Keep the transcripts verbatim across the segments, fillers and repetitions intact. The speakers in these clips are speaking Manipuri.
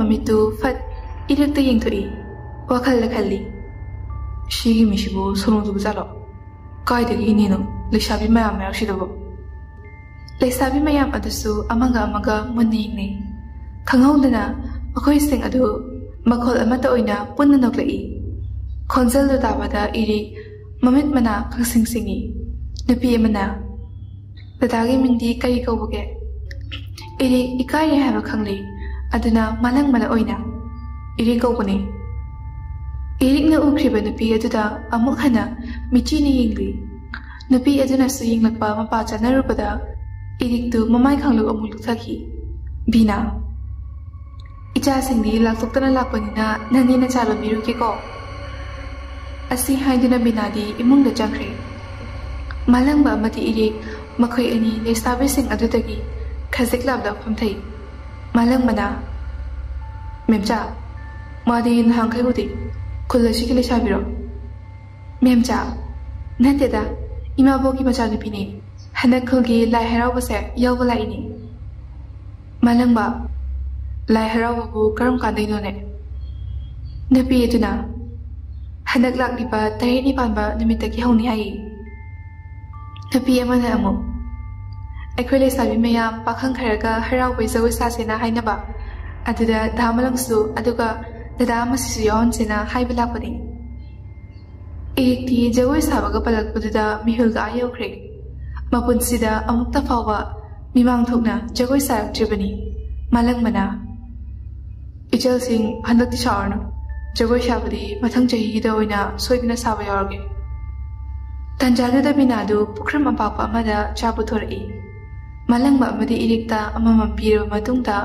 ꯃꯃꯤꯠꯇꯨ ꯐꯠ ꯏꯔꯤꯛꯇ ꯌꯦꯡꯊꯣꯛꯏ꯫ ꯋꯥꯈꯜꯗ ꯈꯜꯂꯤ, "ꯁꯤꯒꯤ ꯃꯤꯁꯤꯕꯨ ꯁꯣꯅꯣ ꯆꯨꯕ ꯖꯥꯠꯂꯣ? ꯀꯥꯏꯗꯒꯤ ꯏꯅꯦꯅꯣ ꯂꯩꯁꯥꯕꯤ ꯃꯌꯥꯝ ꯃꯔꯛꯁꯤꯗꯕꯨ?" ꯂꯩꯁꯥꯕꯤ ꯃꯌꯥꯝ ꯑꯗꯨꯁꯨ ꯑꯃꯒ ꯑꯃꯒ ꯃꯨꯟꯅ ꯌꯦꯡꯅꯩ꯫ ꯈꯪꯍꯧꯗꯅ ꯃꯈꯣꯏꯁꯤꯡ ꯑꯗꯨ ꯃꯈꯣꯜ ꯑꯃꯠꯇ ꯑꯣꯏꯅ ꯄꯨꯟꯅ ꯅꯣꯛꯂꯛꯏ꯫ ꯈꯣꯟꯖꯦꯜꯗꯨ ꯇꯥꯕꯗ ꯏꯔꯤꯛ ꯃꯃꯤꯠ ꯃꯅꯥ ꯈꯪꯁꯤꯡ ꯁꯤꯡꯏ꯫ ꯅꯨꯄꯤ ꯑꯃꯅ, "ꯗꯗꯥꯒꯤ ꯃꯤꯡꯗꯤ ꯀꯔꯤ ꯀꯧꯕꯒꯦ?" ꯏꯔꯤꯛ ꯏꯀꯥꯏꯔꯦ ꯍꯥꯏꯕ ꯈꯪꯂꯤ, ꯑꯗꯨꯅ ꯃꯥꯂꯪꯕꯅ ꯑꯣꯏꯅ, "ꯏꯔꯤꯛ ꯀꯧꯕꯅꯤ"꯫ ꯏꯔꯤꯛꯅ ꯎꯈ꯭ꯔꯤꯕ ꯅꯨꯄꯤ ꯑꯗꯨꯗ ꯑꯃꯨꯛ ꯍꯟꯅ ꯃꯤꯠꯆꯤꯅ ꯌꯦꯡꯂꯤ꯫ ꯅꯨꯄꯤ ꯑꯗꯨꯅꯁꯨ ꯌꯦꯡꯂꯛꯄ ꯃꯄꯥ ꯆꯥꯅꯔꯨꯕꯗ ꯏꯔꯤꯛꯇꯨ ꯃꯃꯥꯏ ꯈꯥꯡꯂꯨꯞ ꯑꯃꯨꯛ ꯂꯨꯞꯊꯈꯤ꯫ ꯕꯤꯅꯥ, "ꯏꯆꯥꯁꯤꯡꯗꯤ ꯂꯥꯛꯊꯣꯛꯇꯅ ꯂꯥꯛꯄꯅꯤꯅ ꯅꯪꯗꯤ ꯅꯆꯥ ꯂꯣꯟꯕꯤꯔꯨꯒꯦꯀꯣ"꯫ ꯑꯁꯤ ꯍꯥꯏꯗꯨꯅ ꯕꯤꯅꯥꯗꯤ ꯏꯃꯨꯡꯗ ꯆꯪꯈ꯭ꯔꯦ꯫ ꯃꯥꯂꯪꯕ ꯑꯃꯗꯤ ꯏꯔꯤꯛ ꯃꯈꯣꯏ ꯑꯅꯤ ꯂꯩꯁꯥꯕꯤꯁꯤꯡ ꯑꯗꯨꯗꯒꯤ ꯈꯖꯤꯛ ꯂꯥꯞꯅ ꯐꯝꯊꯩ꯫ ꯃꯥꯂꯪꯕꯅ, "ꯃꯦꯝꯆꯥ, ꯃꯥꯗꯤ ꯅꯍꯥꯟꯈꯩ ꯎꯗꯦ꯫ ꯈꯨꯜ ꯑꯁꯤꯒꯤ ꯂꯩꯁꯥꯕꯤꯔꯣ?" ꯃꯦꯝꯆꯥ, "ꯅꯠꯇꯦꯗ, ꯏꯃꯥꯕꯣꯛꯀꯤ ꯃꯆꯥꯅꯨꯄꯤꯅꯦ꯫ ꯍꯟꯗꯛ ꯈꯨꯜꯒꯤ ꯂꯥꯏ ꯍꯔꯥꯎꯕꯁꯦ ꯌꯥꯎꯕ ꯂꯥꯛꯏꯅꯦ"꯫ ꯃꯥꯂꯪꯕ, "ꯂꯥꯏ ꯍꯔꯥꯎꯕꯕꯨ ꯀꯔꯝ ꯀꯥꯟꯗꯩꯅꯣꯅꯦ?" ꯅꯨꯄꯤ ꯑꯗꯨꯅ, "ꯍꯟꯗꯛ ꯂꯥꯛꯂꯤꯕ ꯇꯔꯦꯠꯅꯤ ꯄꯥꯟꯕ ꯅꯨꯃꯤꯠꯇꯒꯤ ꯍꯧꯅꯤ ꯍꯥꯏꯌꯦ"꯫ ꯅꯨꯄꯤ ꯑꯃꯅ ꯑꯃꯨꯛ, "ꯑꯩꯈꯣꯏ ꯂꯩꯁꯥꯕꯤ ꯃꯌꯥꯝ ꯄꯥꯈꯪ ꯈꯔꯒ ꯍꯔꯥꯎꯕꯩ ꯖꯒꯣꯏ ꯁꯥꯁꯦꯅ ꯍꯥꯏꯅꯕ, ꯑꯗꯨꯗ ꯗꯥ ꯃꯂꯪꯁꯨ ꯑꯗꯨꯒ ꯗꯗꯥ ꯑꯃꯁꯤꯁꯨ ꯌꯥꯎꯍꯟꯁꯦꯅ ꯍꯥꯏꯕ ꯂꯥꯛꯄꯅꯤ"꯫ ꯏꯔꯤꯛꯇꯤ ꯖꯒꯣꯏ ꯁꯥꯕꯒ ꯄꯜꯂꯛꯄꯗꯨꯗ ꯃꯤꯍꯨꯜꯒ ꯑꯥ ꯌꯧꯈ꯭ꯔꯦ꯫ ꯃꯄꯨꯟꯁꯤꯗ ꯑꯃꯨꯛꯇ ꯐꯥꯎꯕ ꯃꯤꯃꯥꯡ ꯊꯣꯛꯅ ꯖꯒꯣꯏ ꯁꯥꯔꯛꯇ꯭ꯔꯤꯕꯅꯤ꯫ ꯃꯥꯂꯪꯕꯅ, "ꯏꯆꯜꯁꯤꯡ, ꯍꯟꯗꯛꯇꯤ ꯁꯥꯎꯔꯅꯨ꯫ ꯖꯒꯣꯏ ꯁꯥꯕꯗꯤ ꯃꯊꯪ ꯆꯍꯤꯒꯤꯗ ꯑꯣꯏꯅ ꯁꯣꯏꯗꯅ ꯁꯥꯕ ꯌꯥꯎꯔꯒꯦ"꯫ ꯇꯟꯖꯥꯗꯨꯗ ꯕꯤꯅꯥꯗꯨ ꯄꯨꯈ꯭ꯔꯝ ꯑꯄꯥꯛꯄ ꯑꯃꯗ ꯆꯥ ꯄꯨꯊꯣꯔꯛꯏ꯫ ꯃꯥꯂꯪꯕ ꯑꯃꯗꯤ ꯏꯔꯤꯛꯇ ꯑꯃꯃꯝ ꯄꯤꯔꯕ ꯃꯇꯨꯡꯗ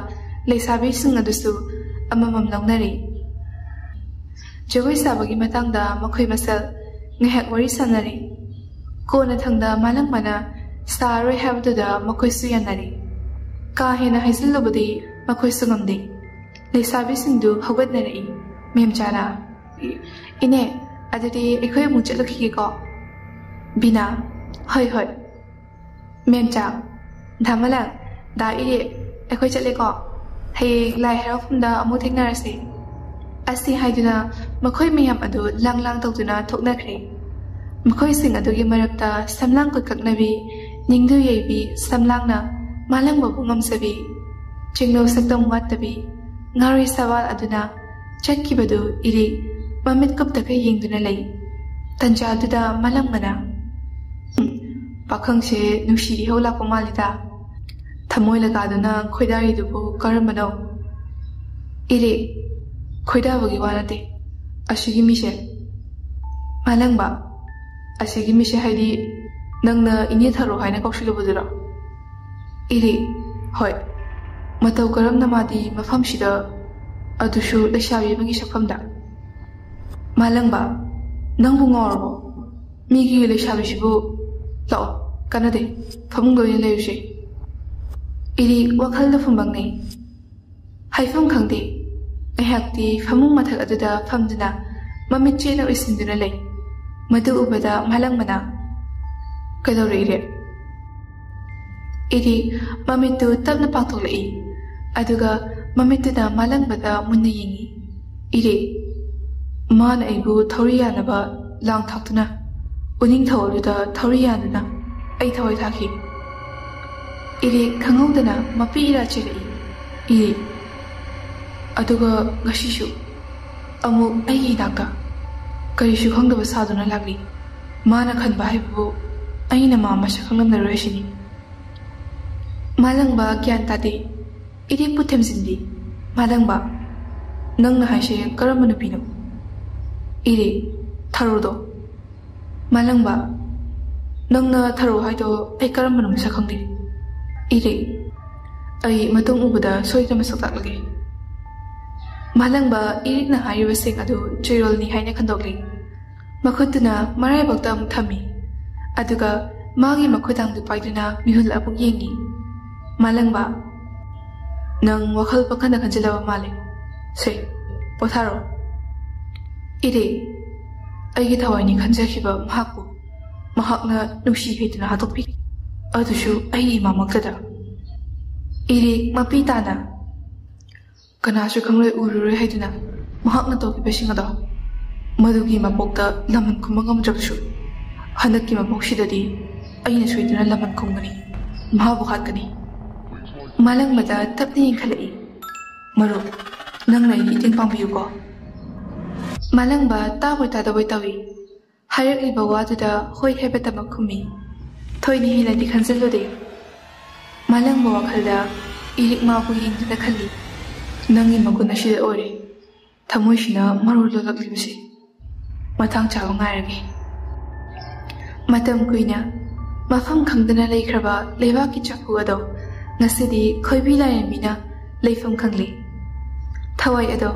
ꯂꯩꯁꯥꯕꯤꯁꯤꯡ ꯑꯗꯨꯁꯨ ꯑꯃꯃꯝ ꯂꯧꯅꯔꯦ꯫ ꯖꯒꯣꯏ ꯁꯥꯕꯒꯤ ꯃꯇꯥꯡꯗ ꯃꯈꯣꯏ ꯃꯁꯦꯜ ꯉꯥꯏꯍꯥꯛ ꯋꯥꯔꯤ ꯁꯥꯟꯅꯔꯦ꯫ ꯀꯣꯟꯅꯊꯪꯗ ꯃꯥꯂꯪꯕꯅ ꯁꯥꯔꯣꯏ ꯍꯥꯏꯕꯗꯨꯗ ꯃꯈꯣꯏꯁꯨ ꯌꯥꯅꯔꯦ꯫ ꯀꯥ ꯍꯦꯟꯅ ꯍꯥꯏꯖꯤꯜꯂꯨꯕꯗꯤ ꯃꯈꯣꯏꯁꯨ ꯉꯝꯗꯦ꯫ ꯂꯩꯁꯥꯕꯤꯁꯤꯡꯗꯨ ꯍꯧꯒꯠꯅꯔꯛꯏ꯫ ꯃꯦꯝꯆꯥꯅ, "ꯏꯅꯦ, ꯑꯗꯨꯗꯤ ꯑꯩꯈꯣꯏ ꯑꯃꯨꯛ ꯆꯠꯂꯨꯈꯤꯒꯦꯀꯣ"꯫ ꯕꯤꯅꯥ, "ꯍꯣꯏ, ꯍꯣꯏ"꯫ ꯃꯦꯝꯆꯥ, "ꯙꯥꯃꯂꯪ, ꯗꯥ ꯏꯔꯦ, ꯑꯩꯈꯣꯏ ꯆꯠꯂꯦꯀꯣ"꯫ ꯍꯌꯦꯡ ꯂꯥꯏ ꯍꯔꯥꯎꯐꯝꯗ ꯑꯃꯨꯛ ꯊꯦꯡꯅꯔꯁꯤ꯫ ꯑꯁꯤ ꯍꯥꯏꯗꯨꯅ ꯃꯈꯣꯏ ꯃꯌꯥꯝ ꯑꯗꯨ ꯂꯥꯡ ꯂꯥꯡ ꯇꯧꯗꯨꯅ ꯊꯣꯛꯅꯈ꯭ꯔꯦ꯫ ꯃꯈꯣꯏꯁꯤꯡ ꯑꯗꯨꯒꯤ ꯃꯔꯛꯇ ꯁꯝꯂꯥꯡ ꯀꯨꯠꯀꯛꯅꯕꯤ, ꯅꯤꯡꯗꯨ ꯌꯩꯕꯤ ꯁꯝꯂꯥꯡꯅ ꯃꯥꯂꯪꯕꯕꯨ ꯉꯝꯖꯕꯤ, ꯆꯤꯡꯅꯧ ꯁꯛꯇꯝ ꯋꯥꯠꯇꯕꯤ, ꯉꯥꯔꯣꯏ ꯁꯋꯥꯜ ꯑꯗꯨꯅ ꯆꯠꯈꯤꯕꯗꯨ ꯏꯔꯤꯛ ꯃꯃꯤꯠ ꯀꯨꯞꯇꯒ ꯌꯦꯡꯗꯨꯅ ꯂꯩ꯫ ꯇꯟꯖꯥꯗꯨꯗ ꯃꯥꯂꯪꯕꯅ, "ꯎꯝ, ꯄꯥꯈꯪꯁꯦ ꯅꯨꯡꯁꯤ ꯏꯍꯧ ꯂꯥꯛꯄ ꯃꯥꯜꯂꯤꯗ꯫ ꯊꯃꯣꯏ ꯂꯀꯥꯗꯨꯅ ꯈꯣꯏꯗꯥꯔꯤꯗꯨꯕꯨ ꯀꯔꯝꯕꯅꯣ?" ꯏꯔꯤꯛ, "ꯈꯣꯏꯗꯥꯕꯒꯤ ꯋꯥ ꯅꯠꯇꯦ꯫ ꯑꯁꯤꯒꯤ ꯃꯤꯁꯦ"꯫ ꯃꯥꯂꯪꯕ, "ꯑꯁꯤꯒꯤ ꯃꯤꯁꯦ ꯍꯥꯏꯗꯤ ꯅꯪꯅ ꯏꯅꯦ ꯊꯔꯣ ꯍꯥꯏꯅ ꯀꯧꯁꯤꯜꯂꯨꯕꯗꯨꯔꯣ?" ꯏꯔꯤꯛ, "ꯍꯣꯏ꯫ ꯃꯇꯧ ꯀꯔꯝꯅ ꯃꯥꯗꯤ ꯃꯐꯝꯁꯤꯗ, ꯑꯗꯨꯁꯨ ꯂꯩꯁꯥꯕꯤ ꯑꯃꯒꯤ ꯁꯛꯐꯝꯗ?" ꯃꯥꯂꯪꯕ, "ꯅꯪꯕꯨ ꯉꯥꯎꯔꯕꯣ? ꯃꯤꯒꯤ ꯂꯩꯁꯥꯕꯤꯁꯤꯕꯨ꯫ ꯂꯥꯛꯑꯣ, ꯀꯥꯟꯅꯗꯦ꯫ ꯐꯃꯨꯡꯗ ꯑꯣꯏꯅ ꯂꯩꯔꯨꯁꯦ"꯫ ꯏꯔꯤꯛ ꯋꯥꯈꯜꯗ ꯐꯨꯝꯕꯪꯅꯩ꯫ ꯍꯥꯏꯐꯝ ꯈꯪꯗꯦ꯫ ꯉꯥꯏꯍꯥꯛꯇꯤ ꯐꯃꯨꯡ ꯃꯊꯛ ꯑꯗꯨꯗ ꯐꯝꯗꯨꯅ ꯃꯃꯤꯠ ꯆꯦꯠꯅ ꯎꯏꯁꯤꯟꯗꯨꯅ ꯂꯩ꯫ ꯃꯗꯨ ꯎꯕꯗ ꯃꯥꯂꯪꯕꯅ, "ꯀꯩꯗꯧꯔꯦ ꯏꯔꯤꯛ?" ꯏꯔꯤꯛ ꯃꯃꯤꯠꯇꯨ ꯇꯞꯅ ꯄꯥꯡꯊꯣꯛꯂꯛꯏ꯫ ꯑꯗꯨꯒ ꯃꯃꯤꯠꯇꯨꯅ ꯃꯥꯂꯪꯕꯗ ꯃꯨꯟꯅ ꯌꯦꯡꯏ꯫ ꯏꯔꯤꯛ, ꯃꯥꯅ ꯑꯩꯕꯨ ꯊꯧꯔꯤ ꯌꯥꯅꯕ ꯂꯥꯡ ꯊꯥꯛꯇꯨꯅ, ꯎꯅꯤꯡꯊꯧ ꯑꯗꯨꯗ ꯊꯧꯔꯤ ꯌꯥꯟꯗꯨꯅ ꯑꯩ ꯊꯋꯥꯏ ꯊꯥꯈꯤ꯫ ꯏꯔꯤꯛ ꯈꯪꯍꯧꯗꯅ ꯃꯄꯤ ꯏꯔꯥ ꯆꯦꯜꯂꯛꯏ꯫ ꯏꯔꯤꯛ, ꯑꯗꯨꯒ ꯉꯁꯤꯁꯨ ꯑꯃꯨꯛ ꯑꯩꯒꯤ ꯏꯅꯥꯛꯇ ꯀꯔꯤꯁꯨ ꯈꯪꯗꯕ ꯁꯥꯗꯨꯅ ꯂꯥꯛꯂꯤ꯫ ꯃꯥꯅ ꯈꯟꯕ ꯍꯥꯏꯕꯕꯨ ꯑꯩꯅ ꯃꯥ ꯃꯁꯛ ꯈꯪꯂꯝꯂꯔꯣꯏ ꯍꯥꯏꯁꯤꯅꯤ꯫ ꯃꯥꯂꯪꯕ ꯒ꯭ꯌꯥꯟ ꯇꯥꯗꯦ꯫ ꯏꯔꯤꯛꯄꯨ ꯊꯦꯝꯖꯤꯟꯕꯤ꯫ ꯃꯥꯂꯪꯕ, "ꯅꯪꯅ ꯍꯥꯏꯁꯦ ꯀꯔꯝꯕ ꯅꯨꯄꯤꯅꯣ?" ꯏꯔꯤꯛ, "ꯊꯔꯣꯗꯣ"꯫ ꯃꯥꯂꯪꯕ, "ꯅꯪꯅ ꯊꯔꯣ ꯍꯥꯏꯗꯣ ꯑꯩ ꯀꯔꯝꯕꯅꯣ ꯃꯁꯛ ꯈꯪꯗꯦ"꯫ ꯏꯔꯤꯛ, "ꯑꯩ ꯃꯇꯨꯡ ꯎꯕꯗ ꯁꯣꯏꯗꯅ ꯃꯁꯛ ꯇꯥꯛꯂꯒꯦ"꯫ ꯃꯥꯂꯪꯕ ꯏꯔꯤꯛꯅ ꯍꯥꯏꯔꯤꯕꯁꯤꯡ ꯑꯗꯨ ꯆꯤꯔꯣꯜꯅꯤ ꯍꯥꯏꯅ ꯈꯟꯗꯣꯛꯂꯤ꯫ ꯃꯈꯨꯠꯇꯨꯅ ꯃꯔꯥꯏꯕꯛꯇ ꯑꯃꯨꯛ ꯊꯝꯃꯤ꯫ ꯑꯗꯨꯒ ꯃꯥꯒꯤ ꯃꯈꯨꯠ ꯊꯥꯡꯗꯨ ꯄꯥꯏꯗꯨꯅ ꯃꯤꯍꯨꯜ ꯑꯃꯨꯛ ꯌꯦꯡꯉꯤ꯫ ꯃꯥꯂꯪꯕ, "ꯅꯪ ꯋꯥꯈꯜ ꯄꯪꯈꯟꯗ ꯈꯟꯖꯤꯜꯂꯕ ꯃꯥꯜꯂꯦ꯫ ꯁꯦ, ꯄꯣꯊꯥꯔꯣ"꯫ ꯏꯔꯤꯛ, "ꯑꯩꯒꯤ ꯊꯋꯥꯏꯅꯤ ꯈꯟꯖꯈꯤꯕ ꯃꯍꯥꯛꯄꯨ ꯃꯍꯥꯛꯅ ꯅꯨꯡꯁꯤ ꯍꯩꯗꯨꯅ ꯍꯥꯠꯇꯣꯛꯄꯤ꯫ ꯑꯗꯨꯁꯨ ꯑꯩꯒꯤ ꯏꯃꯥꯃꯛꯇꯗ"꯫ ꯏꯔꯤꯛ ꯃꯄꯤ ꯇꯥꯅ, ꯀꯅꯥꯁꯨ ꯈꯪꯂꯣꯏ ꯎꯔꯔꯣꯏ ꯍꯥꯏꯗꯨꯅ ꯃꯍꯥꯛꯅ ꯇꯧꯈꯤꯕꯁꯤꯡ ꯑꯗꯣ, ꯃꯗꯨꯒꯤ ꯃꯄꯣꯛꯇ ꯂꯃꯟ ꯈꯨꯝꯕ ꯉꯝꯗ꯭ꯔꯕꯁꯨ, ꯍꯟꯗꯛꯀꯤ ꯃꯄꯣꯛꯁꯤꯗꯗꯤ ꯑꯩꯅ ꯁꯣꯏꯗꯅ ꯂꯃꯟ ꯈꯨꯝꯒꯅꯤ꯫ ꯃꯍꯥꯛꯄꯨ ꯍꯥꯠꯀꯅꯤ꯫ ꯃꯥꯂꯪꯕꯗ ꯇꯞꯅ ꯌꯦꯡꯈꯠꯂꯛꯏ꯫ "ꯃꯔꯨꯞ, ꯅꯪꯅ ꯑꯩꯒꯤ ꯃꯇꯦꯡ ꯄꯥꯡꯕꯤꯌꯨꯀꯣ꯫" ꯃꯥꯂꯪꯕ ꯇꯥꯕꯣꯏ ꯇꯥꯗꯕꯣꯏ ꯇꯧꯏ꯫ ꯍꯥꯏꯔꯛꯂꯤꯕ ꯋꯥꯗꯨꯗ ꯍꯣꯏ ꯍꯥꯏꯕꯇꯃꯛ ꯈꯨꯝꯃꯤ꯫ ꯊꯣꯏꯅ ꯍꯦꯟꯅꯗꯤ ꯈꯟꯖꯤꯜꯂꯨꯗꯦ꯫ ꯃꯥꯂꯪꯕ ꯋꯥꯈꯜꯗ ꯏꯔꯤꯛ ꯃꯥꯕꯨ ꯌꯦꯡꯗꯨꯅ ꯈꯜꯂꯤ꯫ "ꯅꯪꯒꯤ ꯃꯒꯨꯟ ꯑꯁꯤꯗ ꯑꯣꯏꯔꯦ ꯊꯃꯣꯏꯁꯤꯅ ꯃꯔꯨ ꯂꯣꯜꯂꯛꯂꯤꯕꯁꯦ꯫ ꯃꯇꯥꯡ ꯆꯥꯕ ꯉꯥꯏꯔꯒꯦ꯫" ꯃꯇꯝ ꯀꯨꯏꯅ ꯃꯐꯝ ꯈꯪꯗꯅ ꯂꯩꯈ꯭ꯔꯕ ꯂꯩꯕꯥꯛꯀꯤ ꯆꯐꯨ ꯑꯗꯣ ꯉꯁꯤꯗꯤ ꯈꯣꯏꯕꯤ ꯂꯥꯏꯔꯦꯝꯕꯤꯅ ꯂꯩꯐꯝ ꯈꯪꯂꯦ꯫ ꯊꯋꯥꯏ ꯑꯗꯣ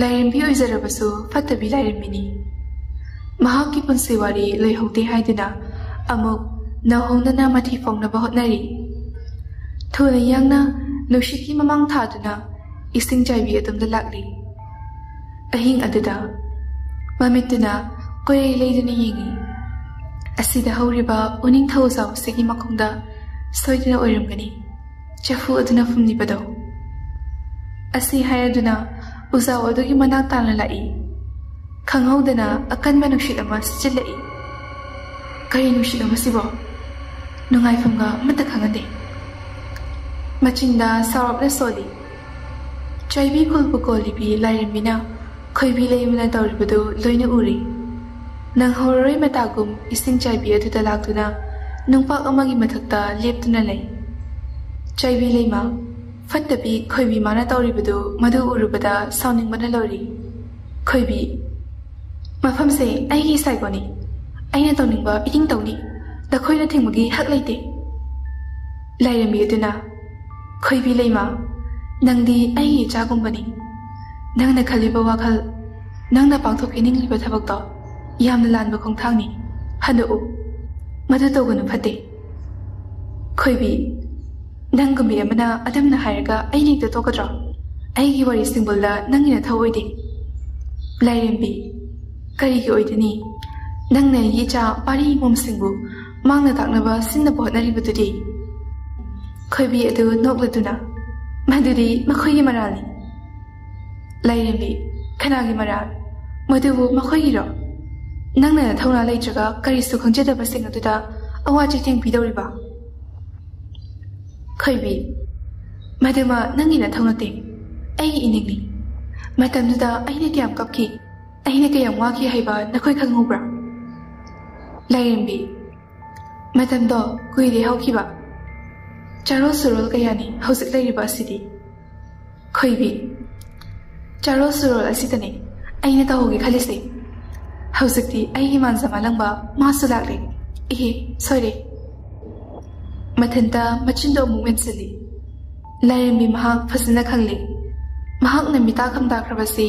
ꯂꯥꯏꯔꯦꯝꯕꯤ ꯑꯣꯏꯖꯔꯕꯁꯨ ꯐꯠꯇꯕꯤ ꯂꯥꯏꯔꯦꯝꯕꯤꯅꯤ꯫ ꯃꯍꯥꯛꯀꯤ ꯄꯨꯟꯁꯤ ꯋꯥꯔꯤ ꯂꯣꯏꯍꯧꯗꯦ ꯍꯥꯏꯗꯨꯅ ꯑꯃꯨꯛ ꯅꯧꯍꯧꯅꯅ ꯃꯊꯤ ꯐꯣꯡꯅꯕ ꯍꯣꯠꯅꯔꯤ꯫ ꯊꯨꯅ ꯌꯥꯡꯅ ꯅꯨꯡꯁꯤꯠꯀꯤ ꯃꯃꯥꯡ ꯊꯥꯗꯨꯅ ꯏꯁꯤꯡ ꯆꯥꯏꯕꯤ ꯑꯗꯣꯝꯗ ꯂꯥꯛꯂꯤ꯫ ꯑꯍꯤꯡ ꯑꯗꯨꯗ ꯃꯃꯤꯠꯇꯨꯅ ꯀꯣꯏꯔꯩ ꯂꯩꯗꯨꯅ ꯌꯦꯡꯏ꯫ ꯑꯁꯤꯗ ꯍꯧꯔꯤꯕ ꯎꯅꯤꯡꯊꯧ ꯆꯥꯎꯕꯁꯤꯒꯤ ꯃꯈꯣꯡꯗ ꯁꯣꯏꯗꯅ ꯑꯣꯏꯔꯝꯒꯅꯤ ꯆꯐꯨ ꯑꯗꯨꯅ ꯐꯨꯝꯂꯤꯕꯗꯣ꯫ ꯑꯁꯤ ꯍꯥꯏꯔꯗꯨꯅ ꯎꯖꯥꯎ ꯑꯗꯨꯒꯤ ꯃꯅꯥꯛ ꯇꯥꯅ ꯂꯥꯛꯏ꯫ ꯈꯪꯍꯧꯗꯅ ꯑꯀꯟꯕ ꯅꯨꯡꯁꯤꯠ ꯑꯃ ꯁꯤꯠꯆꯤꯜꯂꯛꯏ꯫ ꯀꯔꯤ ꯅꯨꯡꯁꯤꯠꯅꯣ ꯃꯁꯤꯕꯣ? ꯅꯨꯡꯉꯥꯏꯐꯝꯒ ꯑꯃꯠꯇ ꯈꯪꯍꯟꯗꯦ꯫ ꯃꯆꯤꯟꯗ ꯁꯥꯎꯔꯞꯅ ꯁꯣꯜꯂꯤ꯫ ꯆꯥꯏꯕꯤ ꯈꯨꯜꯕꯨ ꯀꯣꯜꯂꯤꯕꯤ ꯂꯥꯏꯔꯦꯝꯕꯤꯅ ꯈꯣꯏꯕꯤ ꯂꯩꯃꯅ ꯇꯧꯔꯤꯕꯗꯨ ꯂꯣꯏꯅ ꯎꯔꯤ꯫ ꯅꯪꯍꯧꯔꯔꯣꯏ ꯃꯇꯥꯒꯨꯝ ꯏꯁꯤꯡ ꯆꯥꯏꯕꯤ ꯑꯗꯨꯗ ꯂꯥꯛꯇꯨꯅ ꯅꯨꯡꯄꯥꯛ ꯑꯃꯒꯤ ꯃꯊꯛꯇ ꯂꯦꯞꯇꯨꯅ ꯂꯩ꯫ ꯆꯥꯏꯕꯤ ꯂꯩꯃ, ꯐꯠꯇꯕꯤ ꯈꯣꯏꯕꯤ ꯃꯥꯅ ꯇꯧꯔꯤꯕꯗꯨ ꯃꯗꯨ ꯎꯔꯨꯕꯗ ꯁꯥꯎꯅꯤꯡꯕꯅ ꯂꯣꯏꯔꯤ꯫ ꯈꯣꯏꯕꯤ, "ꯃꯐꯝꯁꯦ ꯑꯩꯒꯤ ꯏꯁꯥꯏꯒꯣꯅꯤ꯫ ꯑꯩꯅ ꯇꯧꯅꯤꯡꯕ ꯏꯇꯤꯡ ꯇꯧꯅꯤ꯫ ꯅꯈꯣꯏꯅ ꯊꯤꯡꯕꯒꯤ ꯍꯛ ꯂꯩꯇꯦ꯫" ꯂꯥꯏꯔꯦꯝꯕꯤ ꯑꯗꯨꯅ, "ꯈꯣꯏꯕꯤ ꯂꯩꯃ, ꯅꯪꯗꯤ ꯑꯩꯒꯤ ꯏꯆꯥꯒꯨꯝꯕꯅꯤ꯫ ꯅꯪꯅ ꯈꯜꯂꯤꯕ ꯋꯥꯈꯜ, ꯅꯪꯅ ꯄꯥꯡꯊꯣꯛꯄꯤꯅꯤꯡꯂꯤꯕ ꯊꯕꯛꯇꯣ ꯌꯥꯝꯅ ꯂꯥꯟꯕ ꯈꯣꯡꯊꯥꯡꯅꯤ꯫ ꯍꯟꯗꯣꯛꯎ꯫ ꯃꯗꯨ ꯇꯧꯒꯅꯨ, ꯐꯠꯇꯦ꯫" ꯈꯣꯏꯕꯤ, "ꯅꯪꯒꯨꯝꯕꯤ ꯑꯃꯅ ꯑꯗꯨꯝꯅ ꯍꯥꯏꯔꯒ ꯑꯩꯅ ꯍꯦꯛꯇ ꯇꯣꯛꯀꯗ꯭ꯔꯣ? ꯑꯩꯒꯤ ꯋꯥꯔꯤ ꯁꯤꯡꯕꯨꯜꯗ ꯅꯪꯒꯤ ꯅꯊꯧ ꯑꯣꯏꯗꯦ꯫" ꯂꯥꯏꯔꯦꯝꯕꯤ, "ꯀꯔꯤꯒꯤ ꯑꯣꯏꯗꯣꯏꯅꯤ? ꯅꯪꯅ ꯑꯩꯒꯤ ꯏꯆꯥ ꯄꯥꯔꯤ ꯃꯣꯝꯁꯤꯡꯕꯨ ꯃꯥꯡꯅ ꯇꯥꯛꯅꯕ ꯁꯤꯟꯅꯕ ꯍꯣꯠꯅꯔꯤꯕꯗꯨꯗꯤ?" ꯈꯣꯏꯕꯤ ꯑꯗꯨ ꯅꯣꯛꯂꯗꯨꯅ, "ꯃꯗꯨꯗꯤ ꯃꯈꯣꯏꯒꯤ ꯃꯔꯥꯜꯅꯤ꯫ ꯂꯥꯏꯔꯦꯝꯕꯤ, ꯀꯅꯥꯒꯤ ꯃꯔꯥꯜ? ꯃꯗꯨꯕꯨ ꯃꯈꯣꯏꯒꯤꯔꯣ? ꯅꯪꯅ ꯅꯊꯧꯅꯥ ꯂꯩꯇ꯭ꯔꯒ ꯀꯔꯤꯁꯨ ꯈꯪꯖꯗꯕꯁꯤꯡ ꯑꯗꯨꯗ ꯑꯋꯥ ꯆꯩꯊꯦꯡ ꯄꯤꯗꯧꯔꯤꯕ? ꯈꯣꯏꯕꯤ, ꯃꯗꯨꯃ ꯅꯪꯒꯤ ꯅꯊꯧ ꯅꯠꯇꯦ, ꯑꯩꯒꯤ ꯏꯅꯤꯡꯅꯤ꯫ ꯃꯇꯝꯗꯨꯗ ꯑꯩꯅ ꯀꯌꯥꯝ ꯀꯞꯈꯤ, ꯑꯩꯅ ꯀꯌꯥꯝ ꯋꯥꯈꯤ ꯍꯥꯏꯕ ꯅꯈꯣꯏ ꯈꯪꯍꯧꯕ꯭ꯔꯥ? ꯂꯥꯏꯔꯦꯝꯕꯤ, ꯃꯇꯝꯗꯣ ꯀꯨꯏꯔꯦ ꯍꯧꯈꯤꯕ꯫ ꯆꯥꯔꯣꯜ ꯁꯨꯔꯣꯜ ꯀꯌꯥꯅꯤ ꯍꯧꯖꯤꯛ ꯂꯩꯔꯤꯕ ꯑꯁꯤꯗꯤ꯫ ꯈꯣꯏꯕꯤ, ꯆꯥꯔꯣꯜ ꯁꯨꯔꯣꯜ ꯑꯁꯤꯗꯅꯦ ꯑꯩꯅ ꯇꯧꯍꯧꯒꯦ ꯈꯜꯂꯤꯁꯦ꯫ ꯍꯧꯖꯤꯛꯇꯤ ꯑꯩꯒꯤ ꯃꯥꯟꯖ ꯃꯥꯜꯂꯝꯕ ꯃꯥꯁꯨ ꯂꯥꯛꯂꯦ꯫ ꯏꯍꯦ, ꯁꯣꯏꯔꯦ꯫ ꯃꯊꯟꯇ ꯃꯆꯤꯟꯗꯣ ꯑꯃꯨꯛ ꯃꯦꯟꯁꯤꯜꯂꯤ꯫ ꯂꯥꯏꯔꯦꯝꯕꯤ ꯃꯍꯥꯛ ꯐꯖꯅ ꯈꯪꯂꯤ꯫ ꯃꯍꯥꯛꯅ ꯃꯤꯇꯥ ꯈꯝꯗꯥꯈ꯭ꯔꯕꯁꯤ